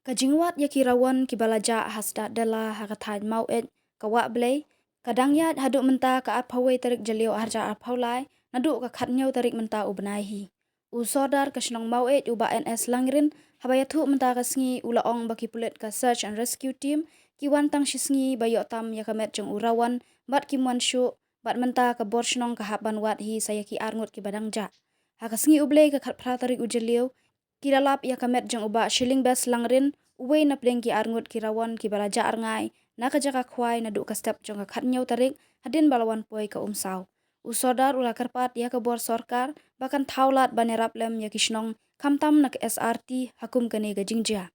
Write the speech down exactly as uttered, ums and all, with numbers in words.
Ka jingwad ïa ki rawon kiba la jah ha Sdadela ha ka thaiñ Maweit, ka Wah Blei, ka dang ïaid haduh mynta ka arphew wei tarik Jylliew arhajar arphew lai, naduh ka khathynñiew tarik mynta u bnai hi. U Sordar ka shnong Maweit, u Bah N S Langrin, haba ïathuh mynta ka sngi u la ong ba ki pulit ka Search and Rescue Team ki wan tang shisngi ba ïoh tam ïa ka met jong u rawon, bad kim wan shuh, bad mynta ka bor shnong ka hap ban wad hi sa ïa ki arngut kiba dang jah. Ha ka sngi U Blei ka khatphra tarik u Jylliew, ki la lap ïa ka met jong u Bah Shillingbest Langrin, uwei na pdeng ki arngut ki rawon kiba la jah rngai na ka jaka khwai naduh ka step jong ka khathynñiew tarik hadien ba la wan poi ka umsaw. U Sordar u la kyrpad ïa ka bor sorkar ba kan thaw lad ban ïarap lem ïa ki shnong khamtam na ka S R T ha kum kane ka jingjia.